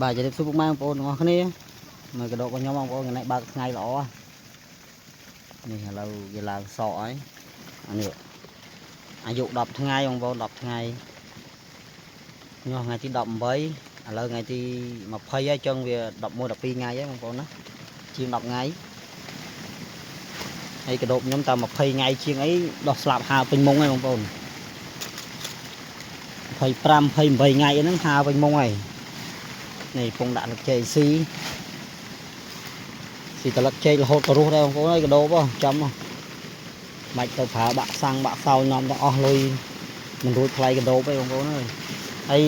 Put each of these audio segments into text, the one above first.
បាទជម្រាបសួរពុកម៉ែបងប្អូនទាំងអស់គ្នាមើលកដោករបស់ខ្ញុំបងប្អូនថ្ងៃនេះបើកថ្ងៃល្អនេះឥឡូវវាឡើងសក់ហើយអានេះអាយុ10ថ្ងៃបងប្អូន10ថ្ងៃញាស់ថ្ងៃទី18ឥឡូវថ្ងៃទី20ហើយចឹងវា11 12ថ្ងៃហើយបងប្អូនណាជាង10ថ្ងៃហើយកដោបខ្ញុំតែ20ថ្ងៃជាងអីដោះស្លាប់ហើពេញមុងហើយបងប្អូន25 28ថ្ងៃហ្នឹងហើពេញមុងហើយនេះពងដាក់ទឹកចេកស៊ីស៊ីតលឹកចេករហូតទៅរស់ដែរបងប្អូនអើយកដោបចាំមកបាច់ទៅប្រើបាក់សាំងបាក់សោយនាំទៅអស់លុយមិនរួចថ្លៃកដោបទេបងប្អូនអើយហើយ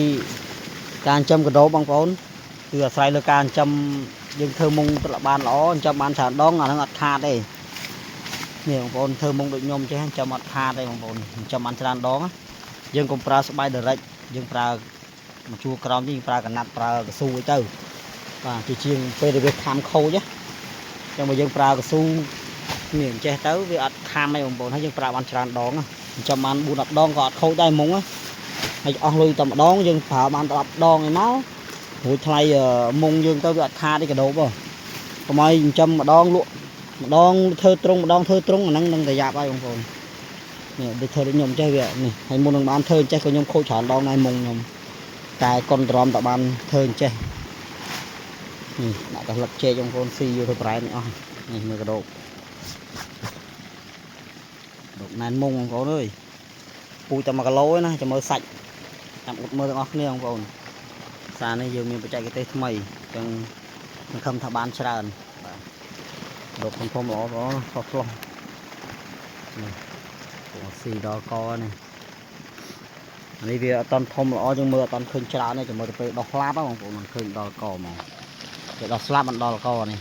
ការចិញ្ចឹមកដោបបងប្អូនគឺអាស្រ័យលើការចិញ្ចឹមយើងធ្វើមុងត្របានល្អចិញ្ចឹមបានច្រើនដងអាហ្នឹងអត់ខាតទេនេះបងប្អូនធ្វើមុងដូចខ្ញុំចេះចិញ្ចឹមអត់ខាតទេបងប្អូនចិញ្ចឹមបានច្រើនដងយើងកុំប្រើស្បៃ direct យើងប្រើមកជួរក្រោមនេះយើងប្រើកណាត់ប្រើកស៊ូអីទៅបាទជាជាងពេលដែលវាខំខូចណាចឹងបើយើងប្រើកស៊ូនេះអញ្ចេះទៅវាអត់ខំទេបងប្អូនហើយយើងប្រើបានច្រើនដងចិញ្ចឹមបាន4 10ដងក៏អត់ខូចដែរមុងហើយអស់លុយតែម្ដងយើងប្រើបាន10ដងឯមករួចថ្លៃមុងយើងទៅវាអត់ខាតទេកដោបកុំឲ្យចិញ្ចឹមម្ដងលក់ម្ដងធ្វើត្រង់ម្ដងធ្វើត្រង់អាហ្នឹងនឹងតែយ៉ាប់ហើយបងប្អូននេះដូចធ្វើដូចខ្ញុំចេះវានេះហើយមុននឹងបានធ្វើអញ្ចេះក៏ខ្ញុំខូចច្រើនដងដែរមុងខ្ញុំតែកុនទ្រាំតបានធ្វើអញ្ចេះនេះដាក់តែលឹកចេកបងប្អូនស៊ីយកទៅប្រែនេះអស់នេះមើលកដោបដកណែនមុងបងប្អូនអើយពូជតែ1គីឡូឯណាចាំមើលសាច់ចាំអ៊ុតមើលទាំងអស់គ្នាបងប្អូនសារនេះយើងមានបច្ចេកទេសថ្មីអញ្ចឹងសង្ឃឹមថាបានច្រើនបាទដកធំធំល្អល្អខុសឆ្លោះនេះពងស៊ីដល់កនេះនេះវាអត់តន់ធំល្អជាងមើលអត់តន់ឃើញច្រើនទេចាំមើលទៅពេលដោះស្លាប់បងប្អូនមិនឃើញដល់កហ្មងពេលដោះស្លាប់មិនដល់កនេះ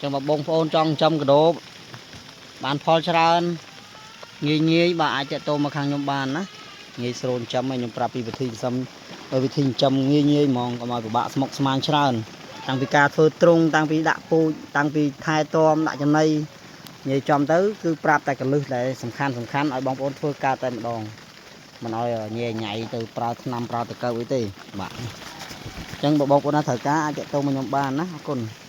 ចឹងបើបងប្អូនចង់ចំកដោបបានផលច្រើនងាយងាយបាទអាចតាក់ទងមកខាងខ្ញុំបានណាងាយស្រួលចិញ្ចឹមហើយខ្ញុំប្រាប់ពីវិធីចិញ្ចឹមវិធីចិញ្ចឹមងាយងាយហ្មងកុំឲ្យពិបាកស្មុគស្មាញច្រើនតាំងពីការធ្វើទ្រុងតាំងពីដាក់ពូជតាំងពីថែទាំដាក់ចំណីនិយាយចំទៅគឺប្រាប់តែកលឹះដែលសំខាន់សំខាន់ឲ្យបងប្អូនធ្វើការតែម្ដងមិនឲ្យញ៉ែញ៉ៃទៅប្រើថ្នាំប្រើតកើអីទេបាទអញ្ចឹងបើបងប្អូនណាត្រូវការអាចតាក់ទងមកខ្ញុំបានណាអរគុណ។